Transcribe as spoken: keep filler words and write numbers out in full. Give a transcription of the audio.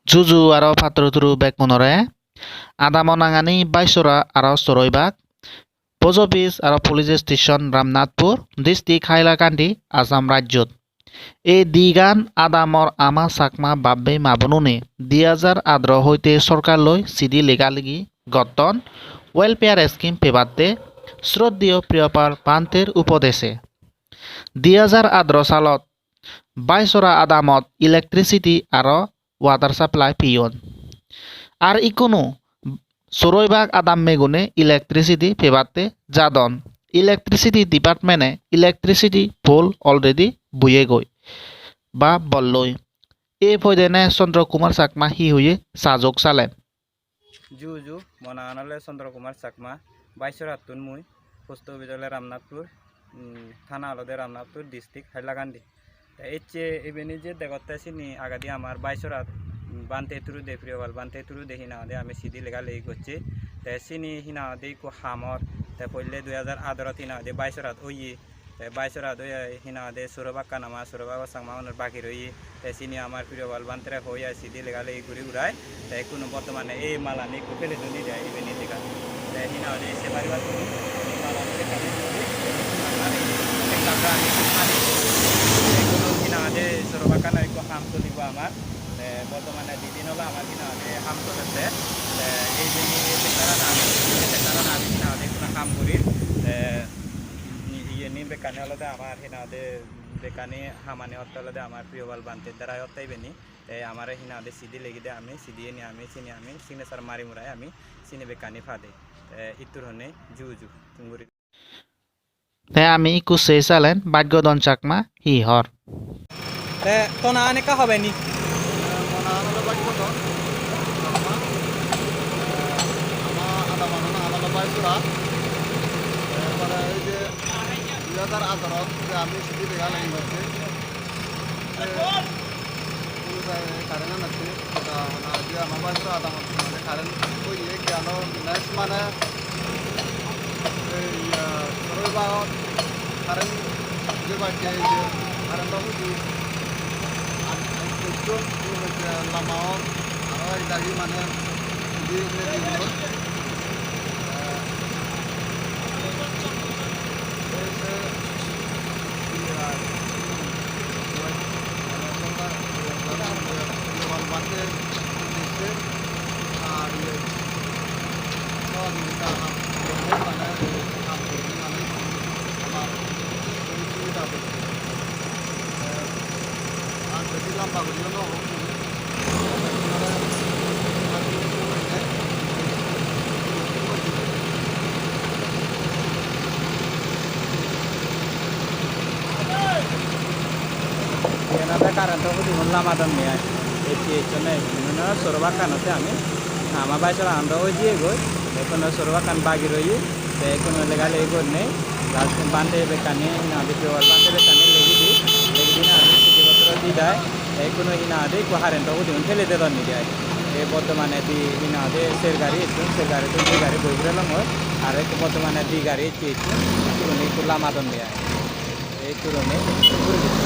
Juju aro patturuturu bekkunore. Adamo nangani Baisora aro Soroibag, post office aro police station Ramnathpur, district Hailakandi, Assam rajyot. Ei digan adamor ama Chakma bab-bei ma-bonune di hajar adaro hoite sorkarloi sidi lega legi gotton, welfare scheme pebatte Shroddheyo Priyopal Bhanter upodeshe. Di hajar adaro salot Baisora adamot electricity aro water supply peyon. Ar ikkunu Soroibag adammegune electricity pebatte jadon. Electricity department-e electricity pole already boyegoi ba bolloi. Ei poidene Chandra Kumar Chakma hi hoye sajok salen. Ju ju, mo nangan ole Chandra Kumar Chakma, Baisorattun mui, post office ole Ramnathpur, mm, thana olode Ramnathpur, district Hailakandi. Te ecche ibeni je degotte sini agedi amar Baisorat, mm, Bhante through de, Priyopal Bhante through de hi nang hoide ami sidi lega legi gocche. Te sini hi nang hoide ikko hamor, te poille dui hajar adarot hi nang hoide Baisorat oye. Te Baisorat oye hi nang hoide Soroibag-kan ama, Soroibag-o Chakma unor bagi roye. Te sini amar Priyopal Bhantere hoi ai sidi lega legi guri gurai. Te ikkunu bortomane ei malani ikko pele duni de ai ibeni dega. Te hi nang hoide se paribattun ei malani bekkani duni. Ar ei ekka gari ani. Te ikkunu hi nang hoide Soroibag-kano ikko ham solibo amar. Te bortomane di din olo amar hi nang hoide ham solette. Te ei je ei sector-an ami, ei sector-an ami hi nang hoide ikkunu ham guri. Te iyeni bekkani olode amar hi nang hoide bekkani hamani otte olode amar Priyopal Bhante darai otte ibeni. Te amare hi nang hoide sidi legi de ami, sidi eni ami, sini ami, signature mari murai ami, sini bekkani pade. Te ittur honne ju ju, tunguri. Te ami ikku sei salen Bhaggodhon Chakma hi hor. Te to nangan ekka hobe ni? Mo nangan ole Bhaggodhon Chakma. Ama adaman nangan ole Baisora. Te pore ei je dui hajar adarot je ami sidi lega legi gocche. Te hono jai current-an ecche, hoda hona je ama Baisora adamot mane current oye, gelo next mane ei, ah, Soroibagot current jebakke ei je current-o hudu. Ar ekjon lama on, aro ek dagi mane di ready on. Iyen olode current-o hudigun lamadonne ai. Ecche ecchonne ecchonne. Soroibag-kanotte ami ama Baisora-an do oi jiyegoi. Ekhono Soroibag-kan bagi roye. Te ekhono lega legi gorne. Last Bhante bekkani, hi nang hoide, Priyopal Bhante bekkani legi di. Legi di na ami sidi potro di dai. Te ekhono hi nang hoide ikko current-o hudigun pele dedon ni ai. Te bortomane di, hi nang hoide, ser gari ecchon, ser gari tun di gari boi purelongoi. Aro ikko bortomane di gari ecche ecchon. Sigun ikko lamadonne ai. Ei turone.